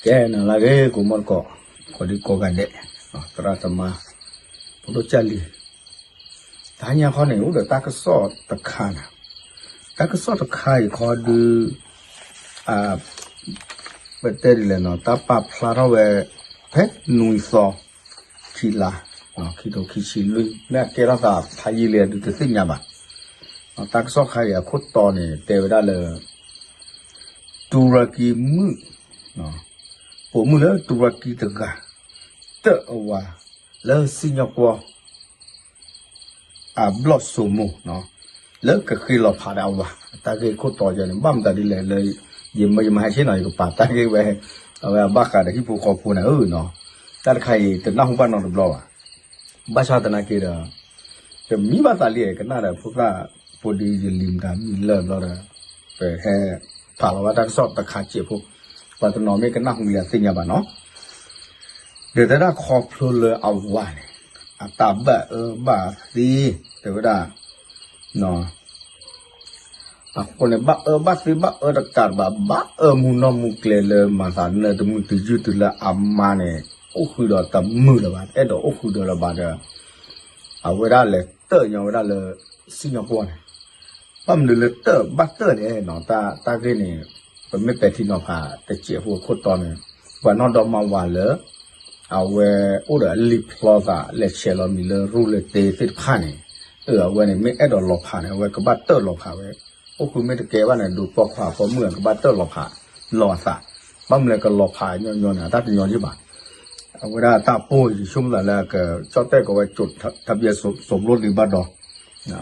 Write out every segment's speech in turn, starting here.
အဲၣ်နၤလၢအဂ့ၤ ကိးမီၢ်တကိး, ကိးဒံကိးဂၤဒဲး, သရၣ်သမါ, ဖိဒိၣ်ကၢ်လံၤ, တဟါညါခီန့ၣ် အိၣ်ဒီးတၢ်ကစီၣ်တခါန့ၣ်, တၢ်ကစီၣ်တခါအံၤခီဒုး ပတဲဒ်လဲၣ်နီၤ တၢ်ပာ်ဖျါထီၣ်ဝဲ ဖဲနွံသီ ခံလါ, ခံထိခံဆံလွံၢ် မ့ၢ်အကဲထီၣ်သးဖးယံာ်လံဒုးတသ့ၣ်ညါဘၣ်. တၢ်ကစီၣ်ခါအံၤအခိၣ်တီန့ၣ် တဲဝဲဒၣ်လၢ တူရကံမုၣ်, ပိာ်မုၣ်လၢတူရကံတဂၤ တၢၣ်အဝၤ လၢစံၣ်ညီၣ်ကွီၢ် အဘျီၣ်စိမိၤ လၢကဃ့လီၤဖးဒီးအဝၤ တၢ်ဂ့ၢ်ခိၣ်တီယဲန့ၣ် ဘၣ်မတၤဒ်လဲၣ်လၢ ယမ့ၢ်ယမၤဟဲဆ့ၣ်နီၤ ယကပာ်တၢ်ဂ့ၢ်ဝဲ အဝဲအဘၣ်ဃးဒီးဟံၣ်ဖိဃီဖိန့ၣ်ဧၢနီၤ. တၢ်တခါအံၤ တနၢ်ဟူဘၣ်နီတဘျီဘၣ်. ဘၣ်ဆၣ်သနာ်က့ဒီး တမံဘၣ်သးလံ ကနၣ်ဒီးဖိသၣ်ဖိဒ်ယလံၤမတၤမံၤလၢာ်ဘျီဒီး ပဟဲဖးလီၤဘၣ်တၢ်ကစီၣ်တခါစဲးဖိ ပှၤတနီၤမ့ၢ်ကနၣ်ဟူလံအသ့ၣ်ညါဘၣ်နီၤ. ဒီးတဲဒၣ်ခီဖျိလၢအဝၤန့ၣ် အတၢ်ဘၣ်အၢဘၣ်သီ တဲဝဲဒၣ် အဃိန့ၣ် ဘၣ်အၢဘၣ်သီဘၣ်အၢတကးတဘၣ် ဘၣ်အၢမူနီၢ်မူကျဲလၢမၤသးနၢတမုာ်တယုၢ်တုၤလၢအမါန့ၣ် အိၣ်ဃုာ်ဒီးတမုာ်လၢၤဘၣ် အဲၣ်ဒိးအိၣ်ဃုာ်ဒီးလၢၤဘၣ်ဒီး အဝဲဒၣ်လဲၤတၢၣ်ညီဝဲဒၣ်လၢ စံၣ်ညီၣ်ကွီၢ်န့ၣ် ဘၣ်မနုၤလၢတၢၣ်ဘၣ်တၢၣ်လဲၣ်နီၤ တၢ်ဂ့ၢ်န့ၣ် ပမ့ၢ်ပဲာ်ထံနီၤဖးတစဲးဖိအခိၣ်တီန့ၣ် ပှၤနီၢ်ဒီမါဝၤလၢ အဝဲအိၣ်ဒီးအလံာ်ဖျီသး လဲၤဆဲးလီၤမံၤလၢရူၢ်လၢတ့သ့ၣ်တဖၣ်န့ၣ် အဝဲန့ၣ်မ့ၢ်အဲၣ်ဒိးလီၤဖးန့ၣ် အဝဲကဘၣ်တၢၣ်လီၤဖးဝဲ အိၣ်ဃုာ်မ့ၢ်တကဲဘၣ်န့ၣ် ဒိးပိာ်ခွါပိာ်မုၣ်ကဘၣ်တၢၣ်လီၤဖး လီၤအသး ဘၣ်မနုၤလဲၣ်ကလီၤဖးညီညီန့ၣ် အတၢ်တညီယ့ၢ်ဘၣ်. အဝဲဒၣ်တၢ်ပိၢ်ယဆိကမိၣ်သးလၢက ကၠီၣ်တဲၣ်ကဝဲကၠိး ထါဘျဲစိးဘျိလံဘၣ်ဒီး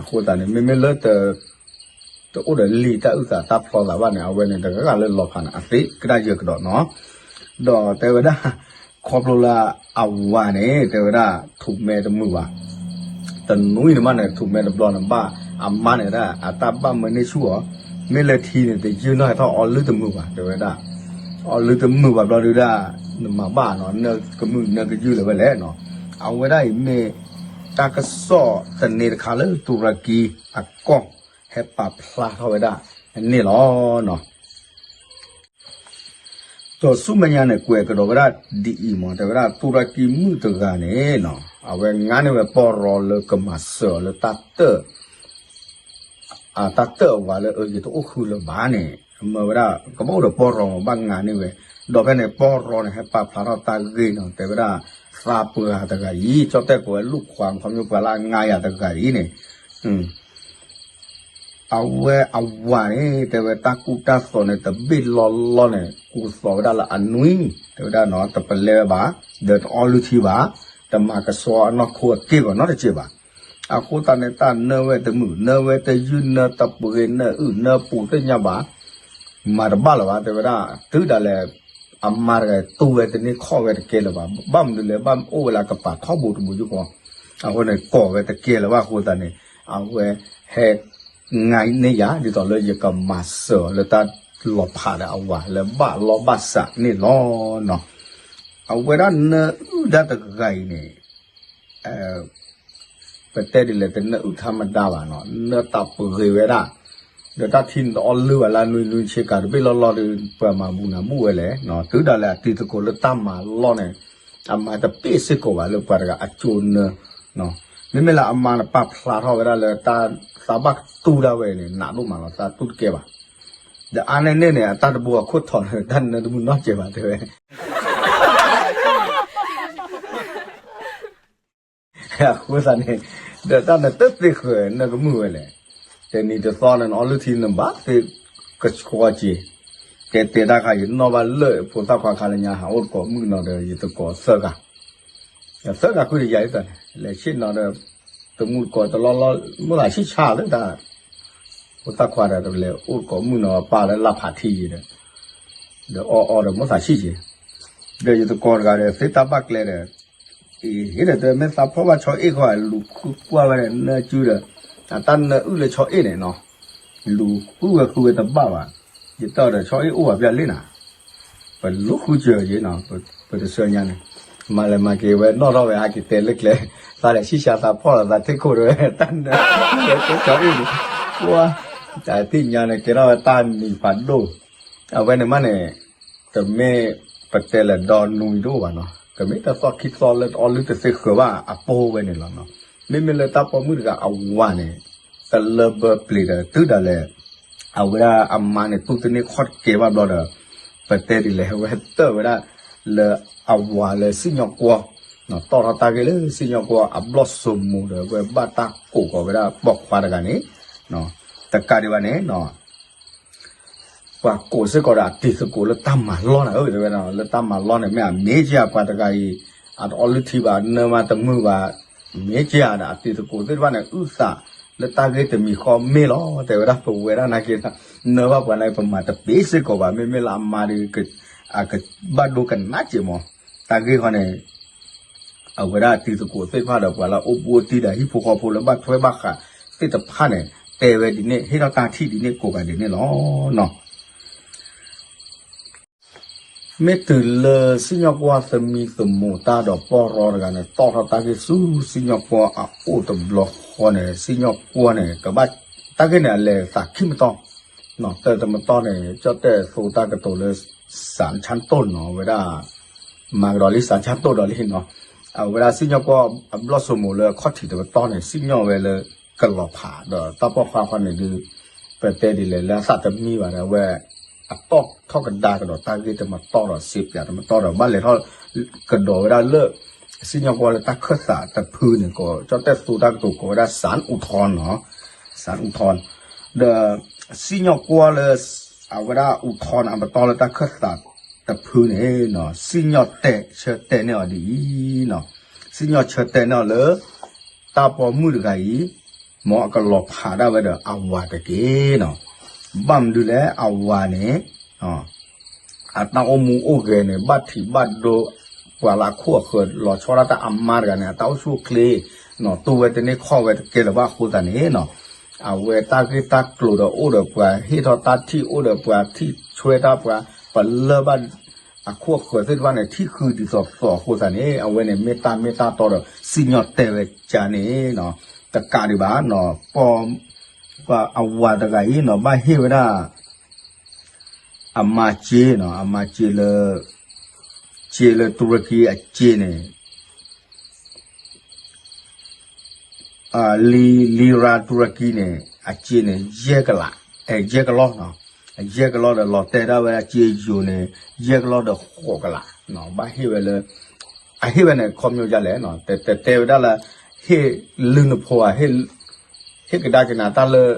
အဃိသတးန့ၣ် မ့မ့ၢ်လၢ တအိၣ်ဒီးလံာ်တၢ်အုၣ်သးတၢ်ဖျီသးဘၣ်န့ၣ် အဝဲန့ၣ်တဂၤဂၤလၢလီၤဖးန့ၣ် အသ့ကဒၣ်ယၢၤကဒီးနီၤ. ဒီးတဲဝဲဒၣ် ခီဖျိလၢအဝၤန့ၣ် တဲဝဲဒၣ် ထူးမဲတမုာ်ဘၣ်. တနွံန့ၣ်မးန့ၣ် ထူးမဲတဘျီန့ၣ် ဘၣ်အမါန့ၣ်ဒၣ် အတၢ်ဘၣ်မၢန့ၢ်ဆူၣ်အီၤ, မ့ၢ်လၢထံန့ၣ် တယုၢ်နီၢ်ဟဲထီၣ်အီလုၢ်တမုာ်ဘၣ် တဲဝဲဒၣ်. အီလုၢ်တမုာ်ဘၣ်ဘျီဒုဒၣ် နမၤဘၣ်နီၤ နၢကမုာ်နၢကယုၢ်လၢၤဝဲလဲၣ်နီၤ. အဝဲဒၣ်အံၤမ့ၢ် တၢ်ကစီၣ်သန့တခါလၢတူရကံအကီၢ် ဟဲပာ်ဖျါထီၣ်ဝဲဒၣ်န့ၣ်လီၤနီၤ. ဒီးဆူမဲာ်ညါန့ၣ် ကွဲးကဒီးဝဲဒၣ်ဒ်အံၤမး တဲဝဲဒၣ် တူရကံမုၣ်တဂၤန့ၣ်နီၤ အဝဲငါန့ၢ်ဝဲပီၢ်ရီလၢကမၤစၢၤအီၤလၢတၢ်တၢၣ် အတၢ်တၢၣ်အဝၤလၢအယတအိၣ်ဃုာ်လၢၤဘၣ်န့ၣ် မၢဝဲဒၣ် ကဘၣ်အိၣ်ဒီးပီၢ်ရီမး ဘၣ်ငါန့ၢ်ဝဲ. ဒီးဖဲန့ၣ် ပီၢ်ရီန့ၣ် ဟဲပာ်ဖျါထီၣ်တၢ်ဂ့ၢ်နီၤ တဲဝဲဒၣ် သးပှၢ်တဂၤအံၤ ကၠီၣ်တဲၣ်ကိးဝဲလူၢ်ခွါ ခီဖျိပှၤလၢအငါယၤတဂၤအံၤန့ၣ် အဝဲအဝၤန့ၣ် တဲဝဲတၢ်ကူတၢ်သိးန့ၣ် တဘ့ၣ်လီၢ်လီၢ်န့ၣ် ကူသိးဝဲဒၣ်လၢအနွံ တဲဝဲဒၣ်နီၤ တပလဲဝဲဘၣ်, ဒီးတအီလုၢ်ထံဘၣ်, တမၤကဆှီအနီၢ်ခိအက့ၢ်ဂီၤနီတစဲးဘၣ်. အဃိသတးန့ၣ် တၢ်နၢဝဲတမုာ် နၢဝဲတယုၢ် နၢတပှ့ၤ နၢအုၣ် နၢပူၤသ့ၣ်ညါဘၣ်, မၤတဘၣ်လၢၤဘၣ် တဲဝဲဒၣ် တုၤဒၣ်လဲာ် အမါတဂၤတူၢ်ဝဲတန့ၢ်ခီၣ်ဝဲတကဲလၢၤဘၣ်. ဘၣ်မနုၤလဲၣ် ဘၣ်အိၣ်ဝဲလၢကပာ်ထီဘိတဘိယူၢ်ဃီ, အဃိန့ၣ် ကိးဝဲတကဲလၢၤဘၣ်အဃိသတးန့ၣ် အဝဲဟဲ ငါန့ၢ်ယၤ ဒ်သိးလၢယကမၤစၢၤအီၤလၢတၢ်လီၤဖးဒီးအဝၤ လၢဘၣ်လီၢ်ဘၣ်စးန့ၣ်လီၤနီၤ. အဝဲဒၣ်နၢအုၣ်ဒၣ်တဂၤအံၤန့ၣ် ပတဲဒ်လဲၣ် တနၢအုၣ်ထါမဒါဘၣ်နီၤ နၢတၢ်ပှ့ၤဝဲဒၣ်, ဒီးတၢ်ထံန့ၣ်တအီလုၢ်ဘၣ်လၢနွံနွံဆ့ကၤတဘ့ၣ်လီၢ်လီၢ်ဒီး ပှၤမၤဘူးနၤဘူးဝဲလဲၣ်, တုၤဒၣ်လဲာ်အတံၤသကိးလၢတၢ်မၤလီၢ်န့ၣ် အမၤတပ့ၢ်စ့ၢ်ကီးဘၣ်လၢပှၤတဂၤအကၠိနၢ မ့မ့ၢ်လၢအမါန့ၣ် ပာ်ဖျါထီၣ်ဝဲဒၣ်လၢတၢ်သးဘၣ်တူၢ်ဒၣ်ဝဲန့ၣ် နးဒိၣ်မးလီၤ သးတူၢ်တကဲဘၣ်. ဒီးအါန့ၢ်န့ၣ်န့ၣ် အတၢ်တဘိအခိၣ်ထီၣ်န့ၣ် တၢ်နၢတမုာ်နီတစဲးဘၣ် တဲဝဲ အဃိသတးန့ၣ် ဒီးတၢ်နတသ့ဃၢၤနၢကမုာ်ဝဲလဲၣ်. တနံၤတသီန့ၣ် နအီလုၢ်ထံနဘၣ်သ့ကဆှီက့ၤ, တဲတဲတၢ်ခါ ယနီၣ်ဘၣ်လၢဖိသၣ်ခွါခါလၢညါ ဟးအိၣ်တကိးမုၣ်ကနီၤဒီး ယတကိးသၢဂၤ သၢဂၤဃုာ်ဒီးယၤဒ်သိးန့ၣ် လဲၤဆ့ၣ်နီၤဒီး တမုၢ်တကိးတလီၢ်လီၢ် မိၣ်သးဆံၣ်ဆါလၢတၢ် ဖိသၣ်ခွါဒီး တလဲၤအိၣ်တကိးမုၣ်နီၤပၢ်လၢလၢ်ဖးထံယံၤဒီး ဒီးအီၣ်အီဒီးမိၣ်သးဆံၣ်က့ၤ, ဒီးယတကိးတဂၤဒီး သ့တၢ်ဘၣ်ကျဲဒီး အ့ၣ် ဟ့ၣ်ဒီးတဲ မ့ၢ်သးဖီၣ်ဘၣ်ဆီအ့ၣ်ခီ လူၤဃုကွၢ်ဝဲဒီးနၢစုဒီး အတၢ်နၢအုၣ်လၢဆီအ့ၣ်န့ၣ်နီၤ လူၤဃုဝဲဃုဝဲတဘၣ်ဘၣ်, ယတဲအီၤဒီး ဆီအ့ၣ်အိၣ်ဘၣ်ဖဲအလ့ၣ်နၤ, ပလူၤဃုစၢၤက့ၤနီၤ, ပတဆၢညါန့ၣ်, မၤလဲၤမၤက့ၤဝဲနီၣ်ထီၣ်ဝဲ ဟဲက့ၤတဲလၢကျဲ, သးလဲၤဆံၣ်ဆါသးဖီၣ်လီၤသးထံၣ်ခိၣ်ဒီး တၢ်နၢ ဆီအ့ၣ်န့ၣ်, ပှၤ တၢ်သ့ၣ်ညါန့ၣ် ကဲထီၣ်ဝဲတၢ်နံၤဖးဒိၣ်, အဝဲန့ၣ်မးန့ၣ်, တမ့ၢ် ပတဲလၢဒီနွံတအိၣ်ဘၣ်နီၤ, ကမ့ၢ်တသီၣ်ခံသီလၢတအီလုၢ်တသ့ဃၢၤဘၣ်အပိၢ်ဝဲန့ၣ်လီၤနီၤ. မ့မ့ၢ်လၢတၢ်ပိာ်မုၣ်တဂၤအဝၤန့ၣ် တလၢဘၢပျ့ၤဒီးတုၤဒၣ်လဲာ် အဝဲဒၣ်အမါန့ၣ် တူၢ်တန့ၢ်ခီၣ်တကဲဘၣ်ဘျီဒီး ပတဲဒ်လဲၣ် ဝဲဟဲတၢၢ်ဝဲဒၣ်လၢအဝၤလၢစံၣ်ညီၣ်ကွီၢ်, တီၣ်ထီၣ်တၢ်ဂ့ၢ်လၢစံၣ်ညီၣ်ကွီၢ်အဘျီၣ်စိမိၤဒီး ဝဲဘၣ်တၢ်ကိးကီးဝဲဒၣ်ပိာ်ခွါတဂၤန့ၣ်, တကးဒံးဘၣ်န့ၣ် ပှၤကိးစ့ၢ်ကီးဒီးအတံၤသကိးလၢတၢ်မၤလီၢ်န့ၣ် တဲဝဲဒၣ် လၢတၢ်မၤလီၢ်န့ၣ် မ့ၢ်အမ့ၢ်က့ၤဧါ ပှၤတဂၤအံၤ အတအီလုၢ်ထံဘၣ် နၢမါတမုာ်ဘၣ်, မ့ၢ်က့ၤဧါဒီး အတံၤသကိးသ့ၣ်တဖၣ်န့ၣ် အုၣ်သးလၢတၢ်ဂ့ၢ်တမံၤဃီမ့ၢ်လီၤ တဲဝဲဒၣ် ပဝဲဒၣ်နာ်က့ၤ နၢဘၣ်ပှၤန့ၣ် ပမၤတပ့ၤစ့ၢ်ကီးဘၣ် မ့မ့ၢ်လၢအမါဒီး အကဘၣ်ဒိကနၣ်က့ၤမး တၢ်ဂ့ၢ်ဃီန့ၣ် အဝဲဒၣ်တံၤသကိးသ့ၣ်တဖၣ်ဒီး ပှၤလၢအအိၣ်ဘူးအိၣ်တံၢ်ဒီးဟံၣ်ဖိဃီဖိလၢဘၣ်ထွဲဘၣ်ဃးသ့ၣ်တဖၣ်န့ၣ် တဲဝဲဒ်န့ၣ် ဟ့ၣ်ထီၣ်တၢ်ထံၣ်ဒ်န့ၣ်ကိးဂၤဒဲးန့ၣ်လီၤ. မ့ၢ်တုၤလၢစံၣ်ညီၣ်ကွီၢ်သမံသမိးတၢ်ဒီးပီၢ်ရီတဂၤန့ၣ် တီၣ်ထီၣ်တၢ်ဂ့ၢ်ဆူစံၣ်ညီၣ်ကွီၢ်အအိၣ်တဘျီဃီန့ၣ် စံၣ်ညီၣ်ကွီၢ်န့ၣ် ကဘၣ် တၢ်ဂ့ၢ်န့ၣ်အလဲၤသးခံမတီၢ် တၢ်တမတီၢ်န့ၣ် ကၠီၣ်တဲၣ်သိတၢ်ကတိၤလၢ စးဆၣ်တိၣ်နီၤ ဝဲဒၣ် မၤကဒီးလံ စးဆၣ်တိၣ်ဒီးလံနီၤ အဝဲဒၣ်စံၣ်ညီၣ်ကွီၢ်အဘျီၣ်စိမိၤလၢအခီၣ်ထံးတပတီၢ်န့ၣ် စံၣ်ညီၣ်ဝဲလၢကလီၤဖးဒီးတၢ်ပိာ်ခွါဃီန့ၣ်ဒုး ပတဲဒ်လဲၣ်လၢအသးတမံဘၣ်ဒီး အဝဲ အတီၣ်ထီၣ်ကဒါကဒီးတၢ်ဂ့ၢ်တမတီၢ်ဒီးစ့ပၠးတမတီၢ်ဒီး ဘၣ်လဲၤထီၣ်ကဒီးဝဲဒၣ်လၢ စံၣ်ညီၣ်ကွီၢ်လၢတၢ်ခၢၣ်သးတဖုန့ၣ် ကီး ကၠီၣ်တဲၣ်သိတၢ်ကတိၤကိးဝဲဒၣ် စးအူထီနီၤ စးအူထီ ဒီး စံၣ်ညီၣ်ကွီၢ်လၢ အဝဲဒၣ်အူထီန့ၣ် အပတီၢ်လၢတၢ်ခၢၣ်သးတဖုန့ၣ် စံၣ်ညီၣ်တဲာ်ဆၢတဲာ်န့ၢ်အီၤဒ်အံၤနီၤ စံၣ်ညီၣ်ဆၢတဲာ်န့ၢ်အီၤလၢ တၢ်ပိာ်မုၣ်တဂၤအံၤ မ်အကလီၤဖးဒၣ်ဝဲဒီးအဝၤတက့ၢ်နီၤ ဘၣ်မနုၤလဲၣ် အဝၤန့ၣ် အတၢ်အိၣ်မူအိၣ်ဂဲၤန့ၣ် ဘၣ်ထံးဘၣ်ဒိ ပှၤလၢအခိၣ်အဃၢၤလီၤဆီဒၣ်တၢ်အမါတဂၤန့ၣ် အတၢ်အိၣ်ဆူၣ်အိၣ်ချ့ တူၢ်ဝဲတန့ၢ်ခီၣ်ဝဲတကဲလၢၤဘၣ်အဃိသတးန့ၣ်နီၤ အဝဲတၢ်ဂ့ၢ်တၢ်ကျိၤဒီးအိၣ်ဒီးပှၤဟ့ၣ်ထီၣ်တၢ်ထံၣ်အိၣ်ဒီးပှၤထံၣ်ဆွဲတၢ်ပှၤ ပလၢၢ်ဘၣ် အခိၣ်အဃၢၤသ့ၣ်တဖၣ်န့ၣ် ထံၣ်ဃုာ်ဒ်သိးသိးအဃိသတးန့ၣ် အဝဲန့ၣ်မ့ၢ်တၢ်မ့ၢ်တၢ်တီဒီး စံၣ်ညီၣ်တဲာ်ဝဲကန့ၣ်နီၤ တကးဒံးဘၣ်နီၤ ပ ပှၤအဝၤတဂၤအံၤနီၤ ဘၣ်ဟ့ၣ်ဝဲဒၣ် အမၤစ့နီၤ အမၤစ့လၢ စ့လၢတူရကံအစ့န့ၣ် လံ လံရၤတူရကံန့ၣ် အစ့န့ၣ် ယဲၢ်ကလး အဲ ယဲၢ်ကလီၢ်နီၤ ယဲၢ်ကလီၢ်ဒီးလီၤတဲာ်ဒၣ်ဝဲအစ့ယိၤန့ၣ် ယဲၢ်ကလီၢ်ဒီးဃိးကလး ဘၣ်ဟ့ၣ်ဝဲလၢ အဟ့ၣ်ဝဲန့ၣ် ခီပညီဒ်လဲၣ်နီၤ တတဲဝဲဒၣ်လၢ ဟ့ၣ်လုၢ်နဖိဧါ ဟ့ၣ်ကဒါက့ၤနၤတၢ်လၢ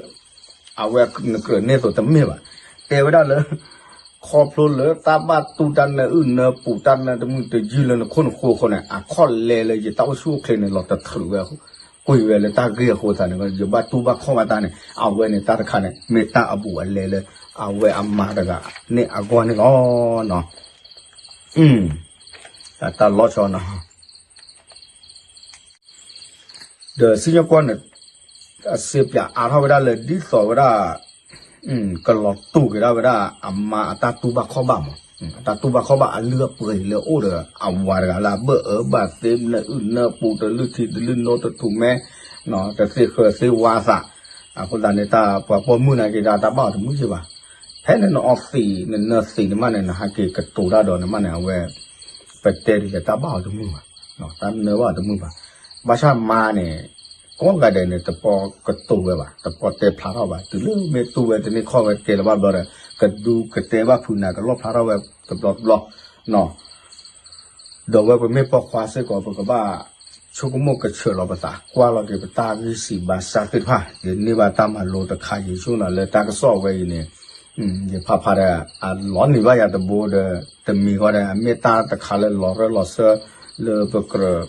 အဝဲနကြၢးန့ၢ်သိးတမ့ၢ်ဘၣ်. တဲဝဲဒၣ်လၢ ခီဖျိလၢတၢ်ဘၣ်တူၢ်တၢ်နၢအုၣ်နၢပူၤတၢ်နၢတမုာ်တယုၢ်လၢနခိၣ်နဃိအဃိန့ၣ် အခီၣ်လဲလၢယတၢ်အိၣ်ဆူၣ်အိၣ်ချ့န့ၣ် လီၤတချုးဝဲ ကွံာ်ဝဲလၢတၢ်ဂ့ၢ်အဃိသတးန့ၣ် ယဘၣ်တူၢ်ဘၣ်ခီၣ်ဘၣ်တၢ်န့ၣ် အဝဲန့ၣ်တၢ်တခါန့ၣ် မ့ၢ်တၢ်အဘူးအလဲလၢ အဝဲအမါတဂၤန့ၣ်အဂီၢ်န့ၣ်လီၤ. တၢ်လီၤဆီနီၤ ဒီးစံၣ်ညီၣ်ကွီၢ်န့ၣ် အစ့ပၠးအါထီၣ်ဝဲဒၣ်လၢဒ်သိးဝဲဒၣ် ကလီၤတူာ်က့ၤဒၣ်ဝဲဒၣ်အမါအတၢ်တူၢ်ဘၣ်ခီၣ်ဘၣ်မး, အတၢ်တူၢ်ဘၣ်ခီၣ်ဘၣ်အလုၢ်အပှ့ၤလၢအိၣ်ဒီးအဝၤတဂၤလၢအဘၢၣ်အၢဘၣ်သ့ နၢအုၣ်နၢပူၤ တလုၢ်ထံတလုၢ်နိ တထူၣ်မဲ တသ့ဃၢၤသ့ဝါသး, အဃိသတးန့ၣ် တၢ်ပှၤပိာ်မုၣ်နာ်က့ၤဒၣ်တၢ်ဘၣ်အီၤတမုာ်ယ့ၢ်ဘၣ်. ဖဲန့ၣ်နအီသံး နနၢသံးန့ၣ်မးန့ၣ် နဟးက့ၤကတိၤတၢ်ဒီးန့ၣ်မးန့ၣ် အဝဲ ပတဲဒ်လဲၣ် တၢ်ဘၣ်အီၤတမုာ်ဘၣ်, တၢ်နၢဘၣ်အီၤတမုာ်ဘၣ်. ဘၣ်ဆၣ်မါန့ၣ် ကိးဂၤဒဲးန့ၣ် တပီၢ်ကတိၤဝဲဘၣ်, တပီၢ်တဲဖျါထီၣ်ဘၣ်, တုၤလၢမ့ၢ်တူၢ်ဝဲတန့ၢ်ခီၣ်ဝဲတကဲလၢၤဘၣ်ဘျီဒီး ကဒုးကတဲဘၣ်ဖုးနၤ ကလီၣ်ဖျါထီၣ်ဝဲတဘျီတဘျီ ဒီးဝဲပမ့ၢ်ပိာ်ခွါစ့ၢ်ကီး ပကဘၣ်ဆိကမိၣ်ကဆၢလီၤပသး ကွၢ်လီၤက့ၤပတၢ်ဂံၢ်စၢ်ဘါစၢ်သ့ၣ်တဖၣ်, ယန့ၢ်ဘၣ်တၢ်မၤလိတခါ ယဆိကမိၣ်လၢတၢ်ကစီၣ်ဝဲအံၤန့ၣ် ယဖးဖးဒီး အလီၤနံၤဘၣ်ယၤတဘိဒီး တမံၤဃီဒီး အမ့ၢ်တၢ်တခါလၢလီၤရၢၢ်လီၤစၢၤလၢပကြၢး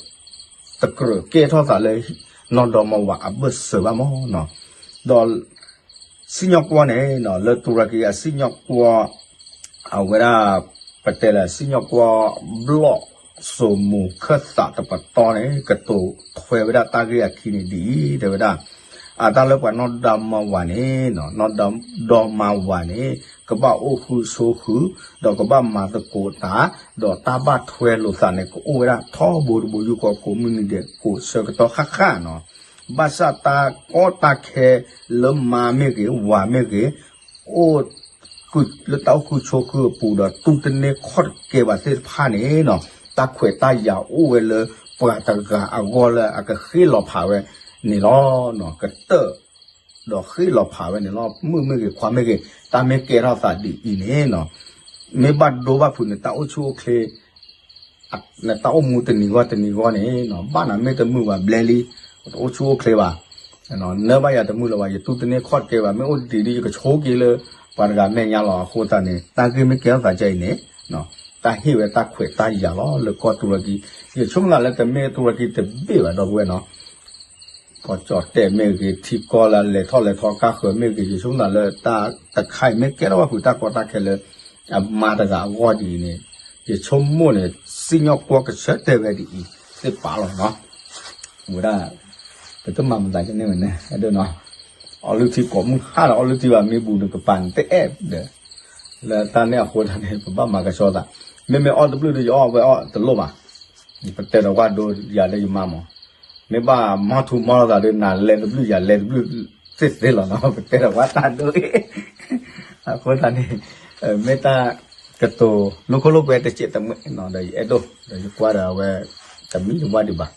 တကြၢးကဲထီၣ်သးလၢ နီၢ်ဒီမါဝၤအဘၢၣ်စၢၤဘၣ်မးနီၤ. ဒီး စံၣ်ညီၣ်ကွီၢ်န့ၣ် လၢတူရကံအစံၣ်ညီၣ်ကွီၢ် အဝဲဒၣ် ပတဲလၢ စံၣ်ညီၣ်ကွီၢ်ဘျီၣ်စိမိၤခၢၣ်သးတပတီၢ်န့ၣ် ကတိၤထွဲဝဲဒၣ်တၢ်ဂ့ၢ်အခံန့ၣ်ဒ်အံၤ တဲဝဲဒၣ် အတၢ်လၢပှၤနီၢ်ဒီမါဝၤန့ၣ် နီၢ်ဒီမါဝၤန့ၣ် ကဘၣ်အိၣ်ဃုဆိဃု ဒီးကဘၣ်မၤသကိးတၢ် ဒီးတၢ်ဘၣ်ထွဲလိာ်သးန့ၣ် ကအိၣ်ဝဲဒၣ်ထီဘိတဘိယူၢ်ဃီ ကိးမုၢ်နံၤဒဲး ကိးဆၢကတီၢ်ဃၣ်ဃၣ်နီၤ. ဘၣ်ဆၣ်တၢ်ကီတၢ်ခဲလၢမါမ့ၢ်ဂ့ၤ ဝၤမ့ၢ်ဂ့ၤ အိၣ် လၢတၢ်အိၣ်ဃုာ်ဆိးဃုာ်အပူၤဒီး တူၢ်တန့ၢ်ခီၣ်တကဲဘၣ်သ့ၣ်တဖၣ်န့ၣ်နီၤ, တၢ်ခွဲးတၢ်ယာ်အိၣ်ဝဲလၢပှၤတဂၤအဂီၢ်လၢအကဃ့လီၤဖးဝဲန့ၣ်လီၤ. မုၣ်မ့ၢ်ဂ့ၤ ခွါမ့ၢ်ဂ့ၤ, တၢ်မ့ၢ်ကဲထီၣ်သးဒ်အံၤန့ၣ်နီၤ, မ့ၢ်ဘၣ်ဒိဘၣ်ဖုးန့ၣ် တၢ်အိၣ်ဆူၣ်အိၣ်ချ့ နတၢ်အိၣ်မူတနံၤဂီၢ်တနံၤဂီၢ်န့ၣ်နီၤ, ဘၣ်နၤမ့ၢ်တမုာ်ဘၣ်ဘျဲလံ, တအိၣ်ဆူၣ်အိၣ်ချ့ဘၣ်, နၢဘၣ်ယၤတမုာ်လၢၤဘၣ်, ယတူၢ်တန့ၢ်ခီၣ်တကဲဘၣ်, မ့ၢ်အိၣ်တဒံးဒ် ယကဆိက့ၤလၢ ပှၤတဂၤမဲာ်ညါလီၤ. အဃိသတးန့ၣ် တၢ်ဂ့ၢ်မ့ၢ်ကဲထီၣ်သးဒ်အံၤန့ၣ်, တၢ်ဟ့ၣ်ဝဲတၢ်ခွဲးတၢ်ယာ်လီၤ လၢကီၢ်တူရကံ, ယဆိကမိၣ်သးလၢတမ့ၢ်တူရကံတဘ့ၣ်ဘၣ် ဒီပုၢ်ဝဲၢ်နီၤ ကီၢ်ကၠီၣ်တဲၣ်မ့ၢ်ဂ့ၤ, ထံကီၢ်လၢလဲၤထီၣ်လဲၤထီကါဃၢၤမ့ၢ်ဂ့ၤ, ယဆိကမိၣ်သးလၢတၢ်တခါအံၤ မ့ၢ်ကဲထီၣ်ဘၣ်ဖုးတၢ်ကီတၢ်ခဲလၢ အမါတဂၤအဂီၢ်ဒ်အံၤန့ၣ်, ယဆိကမိၣ်န့ၣ် စံၣ်ညီၣ်ကွီၢ်ကဆၢတဲာ်ဝဲဒ်အံၤသ့ၣ်ပာ်လီၤနီၤ, ဝဲဒၣ် ပတမၤမတၤကန့ၢ်ဝဲန့ၣ် အဲၣ်ဒိးနီၤ, အီလုၢ်ထံကိးမုၢ်ဟါဒီး အီလုၢ်ထံဘၣ်မ့ၢ်ဘူးန့ၣ် ကပၤန့ၣ်တအဲၣ်ဒီး လၢတၢ်န့ၣ်အဃိသတးန့ၣ် ပဘၣ်မၤကဆှီသး, မ့မ့ၢ်အီၣ်တဘျုၣ်ဒီး ယအီၣ်ဝဲအီၣ်တလိၣ်ဘၣ်, ပတဲဒီးဝဲဒိယၤလၢယမါမး, မ့ၢ်ဘၣ်မီၢ်ထူမီၢ်လိာ်သးဒီး နၤလဲၤတဘျုၣ်ယၤလဲၤတဘျုၣ်သ့ၣ်သ့ၣ်လီၤနီၤ, ပတဲဒီးဝဲတၢ်ဒိၣ်အံၤ, အဃိသတးန့ၣ် မ့ၢ်တၢ်ကတိၤလိာ်ခိၣ်လိာ်ကွဲတစဲးတမှဲးနီၤ, ဒီးယအဲၣ်ဒိး ဒီးယကွၢ်ဒီးအဝဲ တမံၤတဝၢ်ဒံးဘၣ်,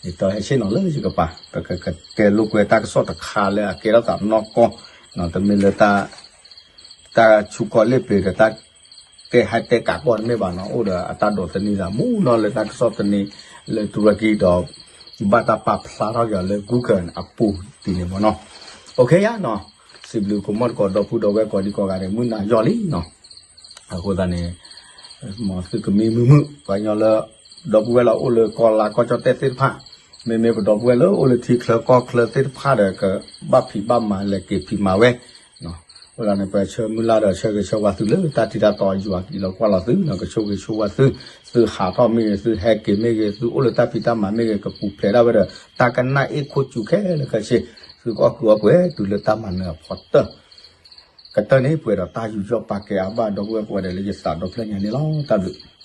ယတီဟဲဆ့ၣ်နီၤလၢယကပၤ ပကကတဲလိာ်ကွဲတၢ်ကစီၣ်တခါလၢအကဲထီၣ်သးနီၢ်ကီၢ်, တမ့ၢ်လၢ တၢ်ဆူကီၢ်လ့ၣ်ပျ့ၤဒီးတၢ်တဲဟဲတဲကးကီၢ်တမ့ၢ်ဘၣ်နီၤ, အိၣ်ဒီးအတၢ်ဒိးသန့ၤသးမူနီၤလၢတၢ်ကစီၣ်သန့ၤလၢတူရကံဒီး ဘၣ်တၢ်ပာ်ဖျါထီၣ်က့ၤအီၤလၢ Google အပူၤဒ်န့ၣ်မ့ၢ်နီၤ, အိၣ်ခ့ယါနီၤ, စံးဘျုးကမီၢ်တကိးဒီပုၢ်ဒီဝဲၢ်ကိးဒံကိးဂၤန့ၣ် မုၢ်နၤယီၢ်လံနီၤ, အဃိသတးန့ၣ် မ်သုကမံမုာ်မုာ် ပှၤကညီလၢ ဒီပုၢ်ဝဲၢ်လၢအိၣ်လၢကီၢ်လါကီၢ်ကၠီၣ်တဲၣ်သ့ၣ်တဖၣ်, မ့မ့ၢ်ပဒီပုၢ်ဝဲၢ်လၢအိၣ်လၢထံချၢကီၢ်ချၢသ့ၣ်တဖၣ်ဒီး ကဘၣ်ဖံးဘၣ်မၤလဲၤက့ၤဖံးမၤဝဲ, အဃိသတးန့ၣ် ပဆၢမုၢ်လၢ်ဒီးဆၢဂ့ၤဆၢဝါသုလၢတၢ်ထံတၢ်တီအယွၤကံၤလီၤကွၢ်လီၤသုနီၤ, ကဆိၣ်ဂ့ၤဆိၣ်ဝါသု, သုဟးထီၣ်မ့ၢ်ဂ့ၤ သုဟဲက့ၤမ့ၢ်ဂ့ၤ သုအိၣ်လၢတၢ်ဖံးတၢ်မၤမ့ၢ်ဂ့ၤ ကပူၤဖျဲးဒၣ်ဝဲဒီးတၢ်ကနၣ်အ့ၣ်ခိၣ်စူၤခဲလၢာ်ခဲဆ့, သုကအီၣ်ကုးအီပှဲၤတုၤလၢတၢ်မၤနၢၤအဖီတၢၢ် ကတၢၢ်န့ၣ် ပှဲၤဒီးတၢ်ယူးယီၣ်ပာ်ကဲအါဘၣ်ဒီပုၢ်ဝဲၢ်ကိးဂၤဒဲးလၢယသးဒီဖျၢၣ်ညါန့ၣ်လီၤ. တၢ်ဘျုး